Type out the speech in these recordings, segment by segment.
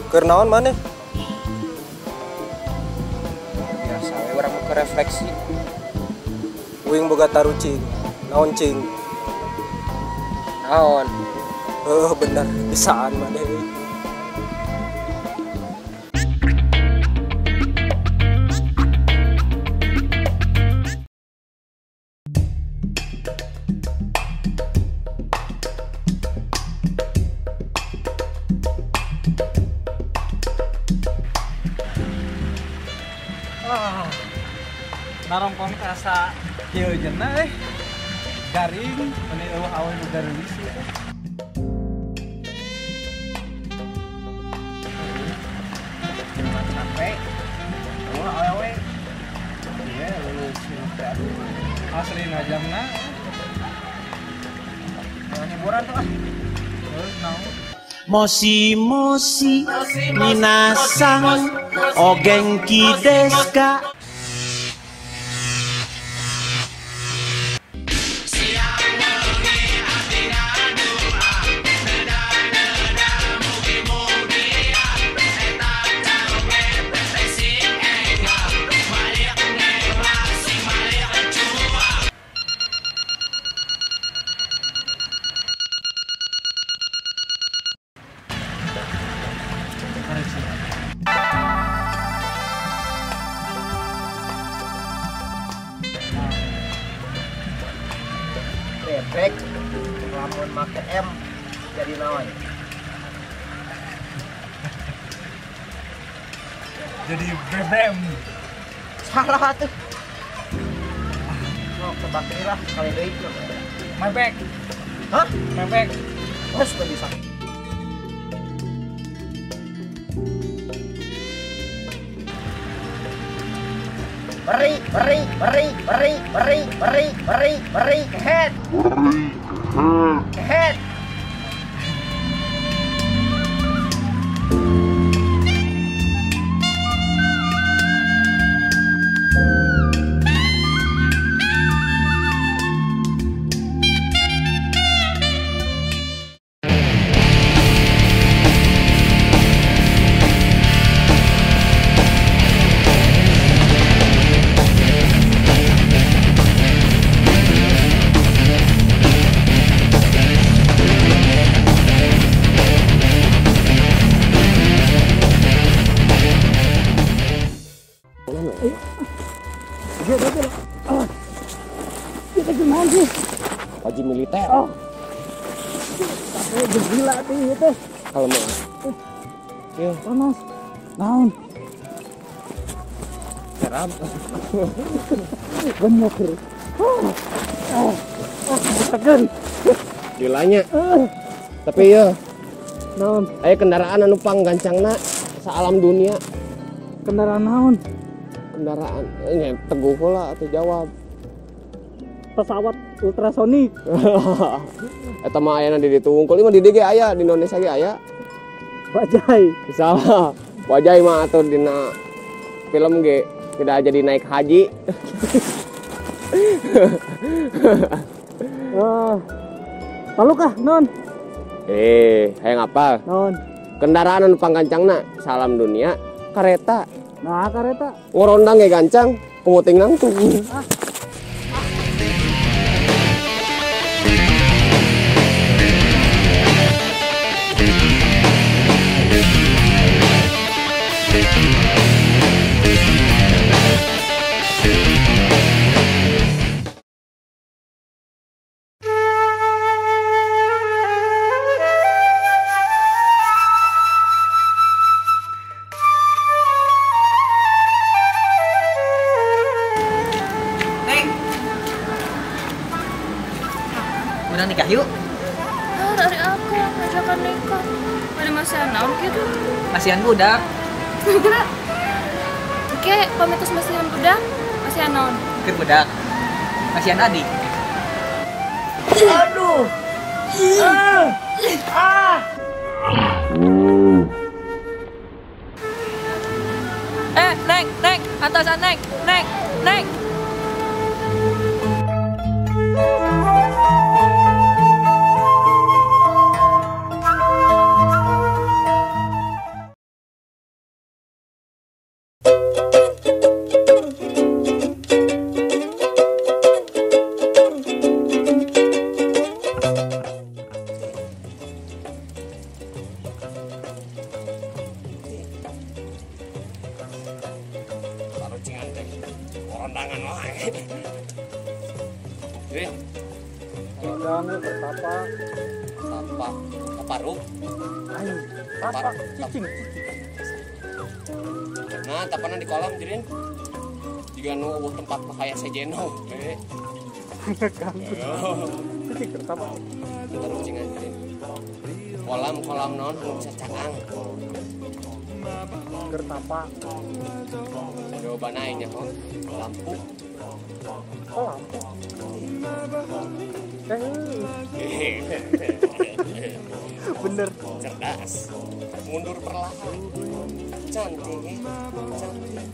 Keur naon maneh? Biasa we urang mah keur refleksi. Uing boga tarucing. Naon cing? Naon? Heuh bener, bisaan maneh. Narongkong asa kieu jeung garing meni eueuh awe nu gareulis ieu teh. Sampai eueuh awewe. Iya, lulus teh aduh. Aslina jamna. Jangan hiburan tuh ah. Terus naon? Mosi mosi minasan o genki desu ka? Bebek lamun make M jadi naon? Jadi bebem. Salah tuh. Mau tebak deui lah kali deui. Mebek. Hah? Mebek. Terus tuh bisa. Beri, beri, beri, beri, beri, beri, beri, beri, head. Head. Wajib militer. Oh. Sampai gila tuh ieu teh. Kalau mau. Iya, panas. Naon? Serap. Bener. Tekan. Gilanya. Tapi ya. Naon? Aya kendaraan anu panggancangna saalam dunia. Kendaraan naon? Kendaraan teguh heula atuh jawab. Pesawat ultrasonik. Eta mah ayana di ditu wungkul, mah di dieu ge aya, di Indonesia ge aya. Bajai. Salah. Bajai mah atuh dina film ge tidak jadi naik haji. Palu kah, non? Hayang apal? Non. Kendaraan anu panggancangna salam dunia kareta. Nah, kareta. Ngorondang ge gancang, kumuting nangtung. Ah. Udah nikah yuk. Ah, dari aku ngajakan nikah. Pada masihan naon gitu. Masihan budak. Kira. Oke, pamitus masihan budak, masihan naon? Keur budak. Masihan adik. Aduh. Ah. Neng, neng, antosan neng, neng, neng. Kondangan wae. Jadi, kondang bertapa. Tapa, taparu. Ayo, tapak cicing. Nah, tapana di kolam jadiin. Juga nu eueuh tempat kayak sejeno. Cicing pertama. Tarucingan jadiin. Kolam-kolam naon anu bisa caang. Gertapa. Jawaban aing nya kok. Lampu. Oh, lampu. Bener. Cerdas. Mundur perlahan. Cantik, cantik.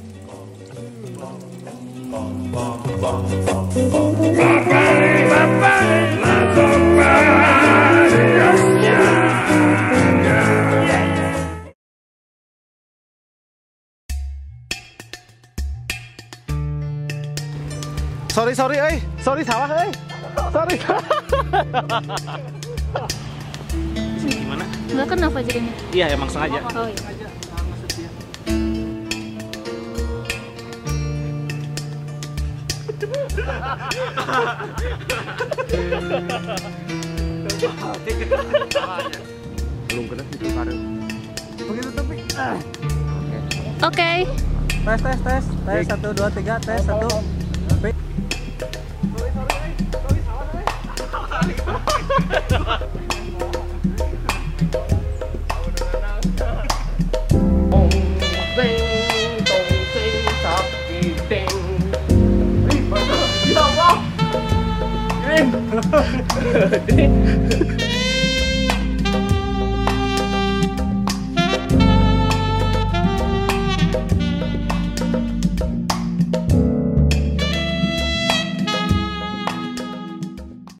Sorry sorry euy, sorry salah euy. Sorry. Sini gimana? Enggak kena Fajrinya. Iya, emang sengaja. Oh iya. Belum kena itu kareng. Begitu tapi. Oke. Tes tes tes tes 1 2 3 tes 1. Tong sing